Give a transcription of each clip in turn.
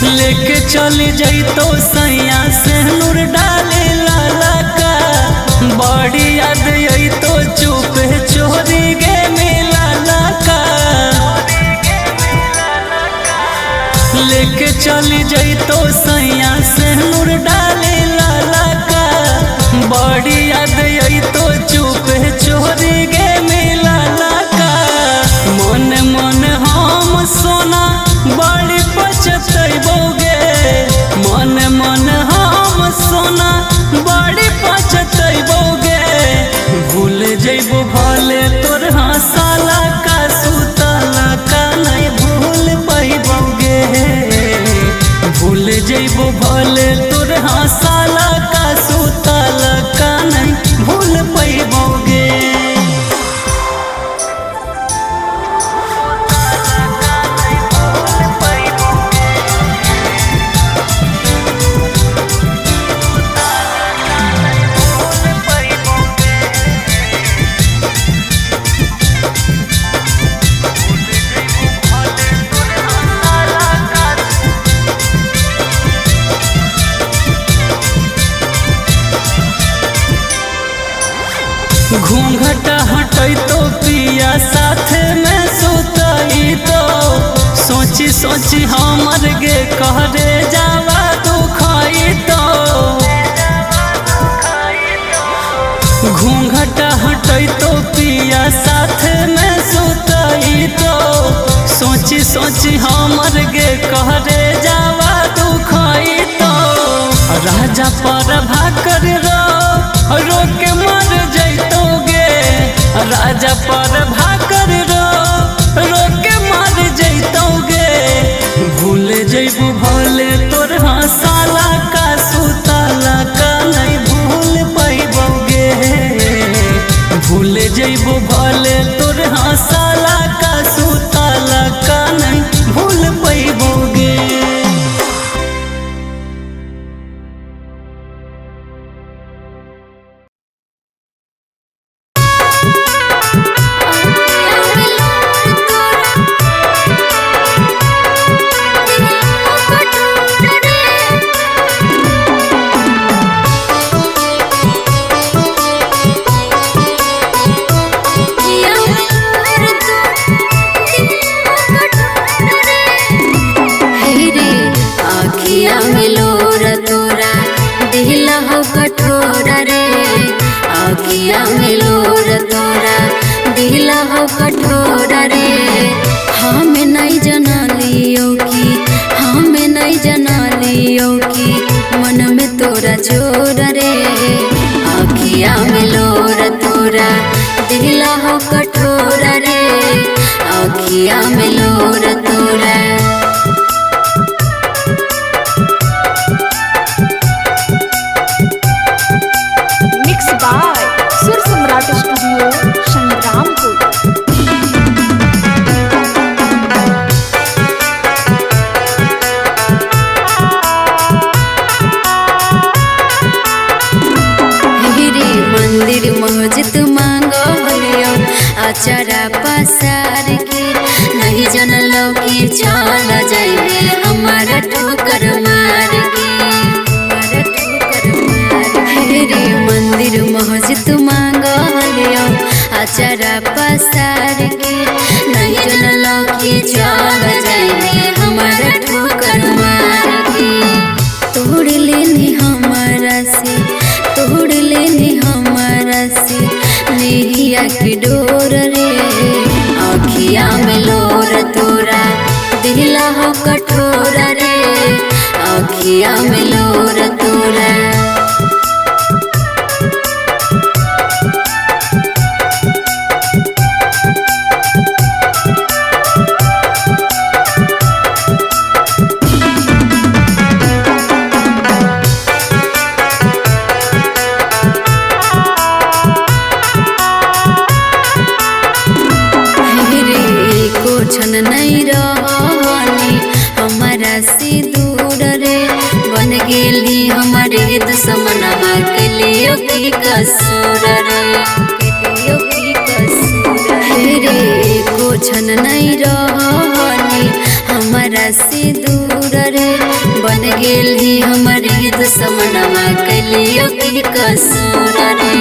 लेके चली जैतो सैया से नूर डाले लाला का, बड़ी याद अइतो चुप चोरी गे मिला का। लेके चली जैतो सैया से नूर डाले लाला का, बड़ी याद अइतो चुप चोरी गे मिला का। मन मन हम सोना बड़ी पछतैबोगे, मन मन हम सोना बड़ी पछतैबोगे। भूल जैबो भले तोर हंसाला का सुतला का नहीं भूल पैबोगे। भूल जैबो भले तोर हंसाला का सुतला का नहीं भूल पैबोगे। घूंघट हटैतो पिया साथ में सुतैतो, सोची सोची हमर गे कहरे जावा दुखैतो। घूंघट हटैतो पिया साथ में सुतैतो, सोची सोची हमर गे कहरे जावा दुखैतो। राजा पर भाकर रो रोके मर जैतोगे, राजा पर भाकर रो रोके मर जैतोगे। भूल जैबू भले तोर हंसाला का सुतला का नहीं भूल पैबोगे। भूल जैबू भले तोर हंसाला का सुतला का नहीं भूल पैबोगे। चोर रे आखिया में लोर तोरा दिला हो कठोर रे, आखिया में लोर तोरा। Mix by Sur Samrat studio Sangrampur. मंदिर मस्जिद मांगो हलियो अचरा पसार के, नहीं जनलो की चल जाइबे हमारा ठोकर मार के, हमारा ठोकर मार के। रे मंदिर मस्जिद मांगो हलियो अचरा पसार के, नहीं जनलो की चल जाइबे हमारा ठोकर मार के। तोड़ लेनी हमारा से, तोड़ लेनी हमारा से नेहिया के डोर रे, आखिया में लोर तोरा दिला हो कठोर रे, आखिया में लोर तोरा। नहीं रहनी हमारा से दूर रे, बन गेली हमारे दुश्मनवा के लिए की कसूर रे, के लिए की कसूर रे। को छन नहीं रहनी हमारा हमारा से दूर रे, बन गेली हमारी दुश्मनवा कैलियो की कसूर रे।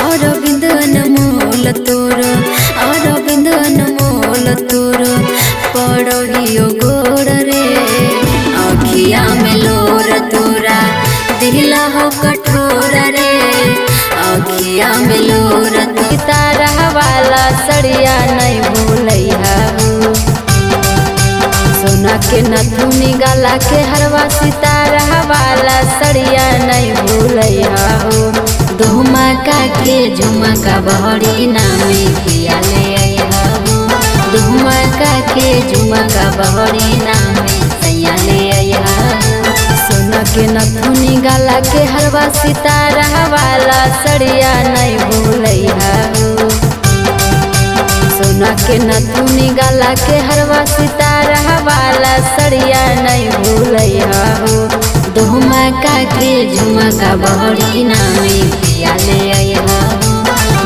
अरविंद अनमोल तोर, अरविंद अनमोल तोर पड़ोहियो गोर रे। अखिया में लोर तोरा दिला हो कठोर रे, अखिया में लोर तारा वाला सड़िया नहीं भूलैहा हो। सोना के नथुनी गला के हरवा सितारा वाला सड़िया नहीं भूलैहा हो। धुमका के झुमका बहरी नामे पिया ले अइहा हो। धुमका के झुमका बहरी नामे सैया ले अइहा हो। सोना के नथुनी गला के हरवा सितारा वाला सड़िया नहीं भूलैहा हो। सोना के नथुनी गला के हरवा सितारा वाला सड़िया नहीं भूलैहा हो। धुमका के झुमका बहरी नामे पिया ले अइहा हो।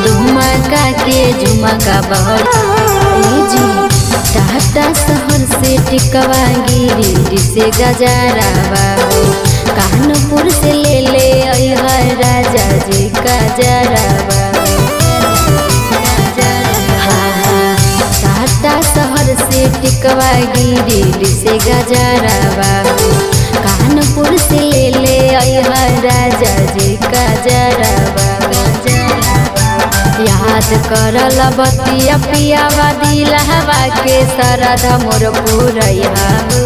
धुमका के झुमका बहरी जी। टाटा शहर से टिकवा गिरी से गजरावा हो। कानपुर से ले ले अइहा राजा जी गजरावा। टाटा शहर से टिकवा गिरी से गजरावा हो। कानपुर से ले ले अइहा राजा जी गजरावा। याद करल बतिया पियावा दिलहवा के सरधा मोर पुरैहा हो।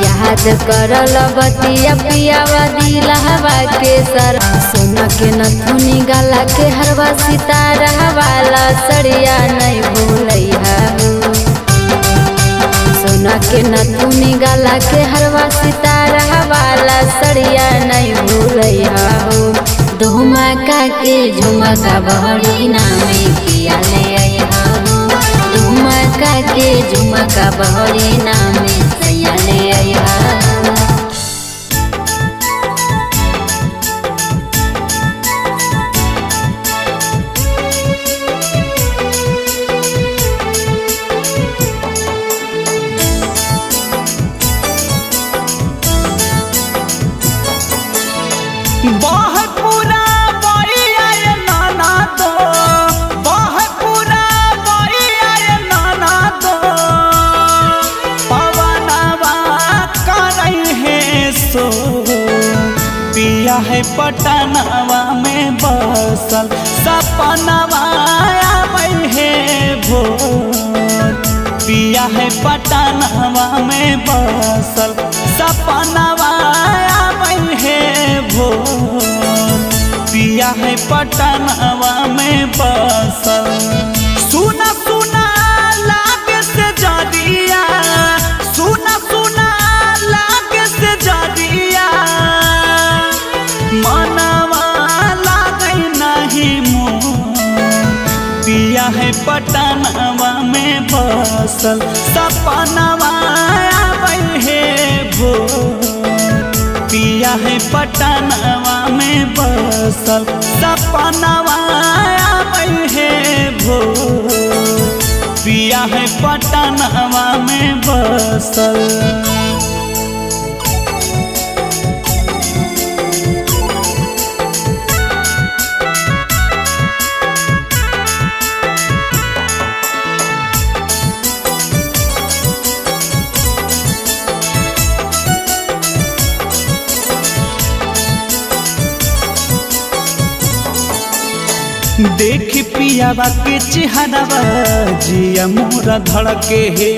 याद करल बतिया पियावा दिलहवा के सर। सोना के नथुनी गला के हरवा सितारा वाला सड़िया नहीं भूलैहा हो। सोना के नथुनी गला के हरवा सितारा वाला सड़िया नहीं भूलैहा हो। धुमका के झुमका बहरी नामे पिया ले अइहा हो। धुमका के झुमका बहरी नामे सैया ले अइहा हो। पिया है पटनवा में बसल सपनवा आबै है भोर। पिया है पटनवा में बसल सपनवा आबै है भोर। पिया है पटनवा में बसल। सुना सुना लागे से जरिया, सुना सुना लागे से जरिया, मनवा लागै नहीं मोर। पिया है पटनवा में बसल सपनवा आबै है भोर। पिया है पटनवा में बसल सपनवा आबै है भोर। पिया है पटनवा में बसल। देख पियावा के चेहरावा जिया मोरा धड़के हे।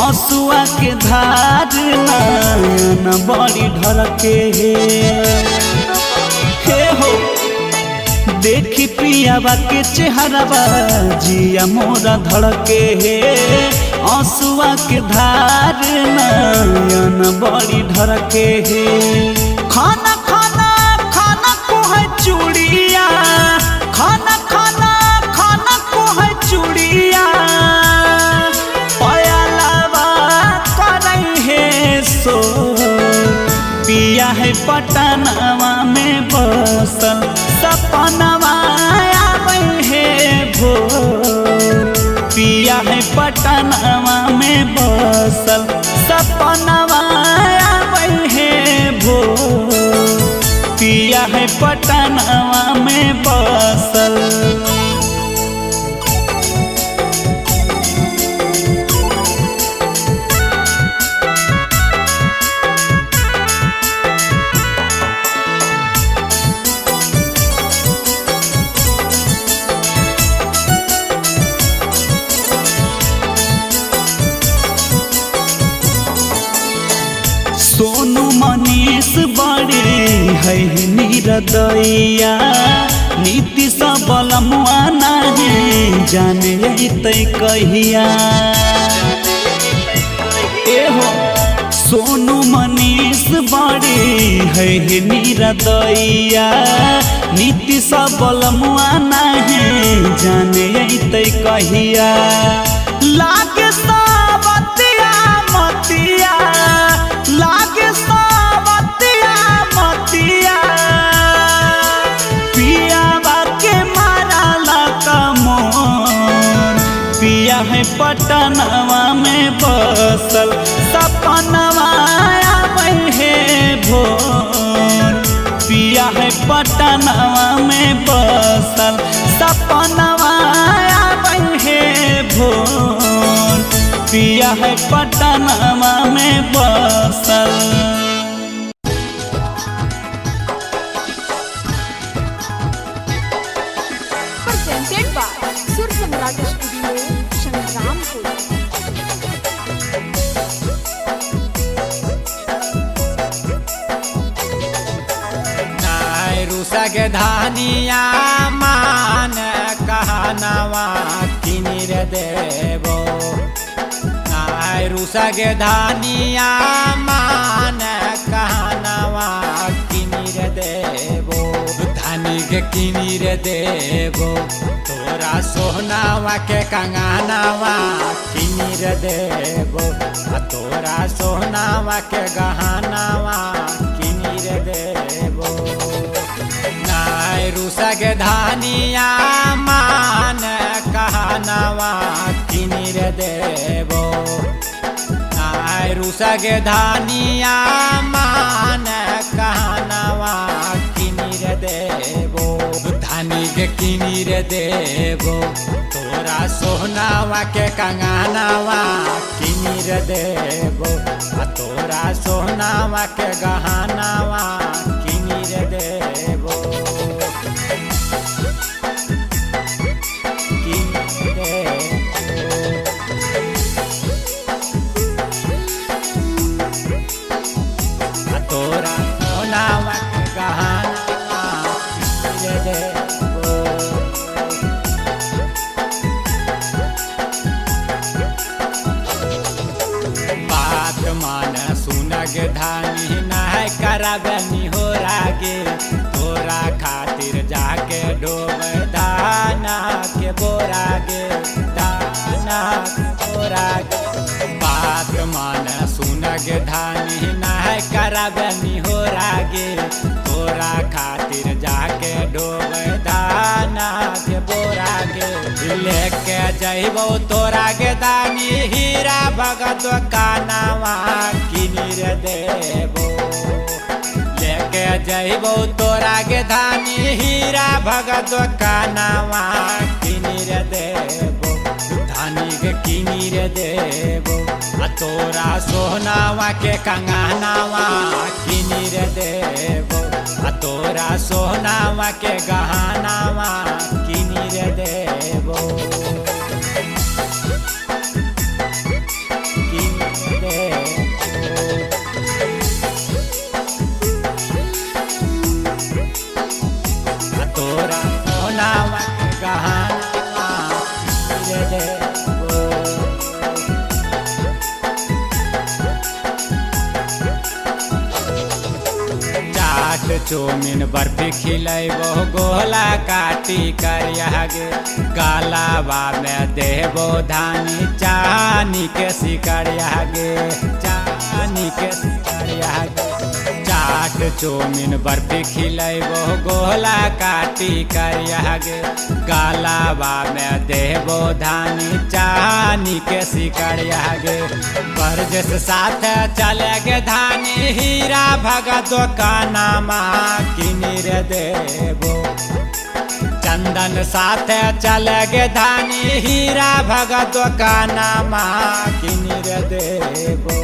आंसुआ के धार नैन बड़ी ढरके हे। हे हो देख पियावा के चेहरावा जिया मोरा धड़के हे। आंसुआ के धार नैन बड़ी ढरके हे। खाना खाना खाना को है चूड़िया, खाना खाना खाना को है चूड़िया, पयालवा करै है सो। पिया है पटनवा में बसल सपनवा आबै है भोर। पिया है पटनवा में मनीष बड़ी है निरदैया, नीति सबल मुआ नाही जाने अइतै कहिया। एहो सोनू मनीष बड़ी है निरदैया, नीति सबल मुआ नाही जाने अइतै कहिया। लागे सावतिया मतिया, लागे सावतिया मतिया, पियावा के मारा कमोर। पिया है पटनवा में बसल, सपनवा आबै है भोर। पिया है पटनवा में बसल, सपनवा आबै है भोर। पिया है पटनवा में बसल। Presented by Sur Samrat Studio, Sangrampur. नाय रुसग धानिया मान कहनवा किनी रे देबो। नाय रुसग धानिया मान कहनवा किनी रे देबो। धानी के किनी रे देबो, तोरा सोहनावा के कंगनवा किनी रे देबो। आ तोरा सोहनावा के गहनावा किनी रे देबो। नाय रुसग धानिया मान कहनवा किनी रे देबो। नाय रुसग धानिया मान कहनवा किनी रे देबो। धानी के किनी रे देबो, तोरा सोहनावा के कंगनवा किनी रे देबो। आ तोरा सोहनावा के गहनावा किनी रे देबो। किनी रे देबो। आ तोरा सोनावा के गहनावा किनी रे देबो। बात मान सुनग धानी नाय करबनी हो रागे। तोरा खातिर जाके डोब दाना के बोरागे, दाना के बोरागे। बात मान सुनग धानी नाय करबनी हो रागे। तोरा खातिर जाके डोब दाना के बोरागे। लेके जइबो तोरा के दानी हीरा भगत कानावा किनी रे देबो। लेके जइबो तोरा के धानी हीरा भगत कानावा किनी रे देबो। धानी के किनी रे देबो, आ तोरा सोहनावा के कंगनावा किनी रे देबो। आ तोरा सोहनावा के गहनावा किनी रे देबो। किनी रे देबो। आ तोरा सोनावा के गहनावा किनी रे देबो। चाट चौमिन बर्फी खिलैबो, गोला काटी करिया गे। गलावा में देबो धानी चानी के सिकरिया गे, चानी के सिकरिया गे। चाट चौमिन बर्फी खिलैबो, गोला काटी करिया गे। गलावा में देबो धानी चानी के सिकरिया गे। बरजस साथ चले गे धानी हीरा भगत कानामा किनी रे देबो। चंदन साथ चले गे धानी हीरा भगत कानामा किनी रे देबो।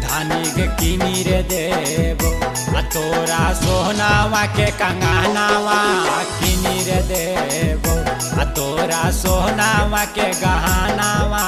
धानी के किनी रे देबो, आ तोरा सोहनावा के कंगनावा किनी रे देबो। आ तोरा सोहनावा के गहनावा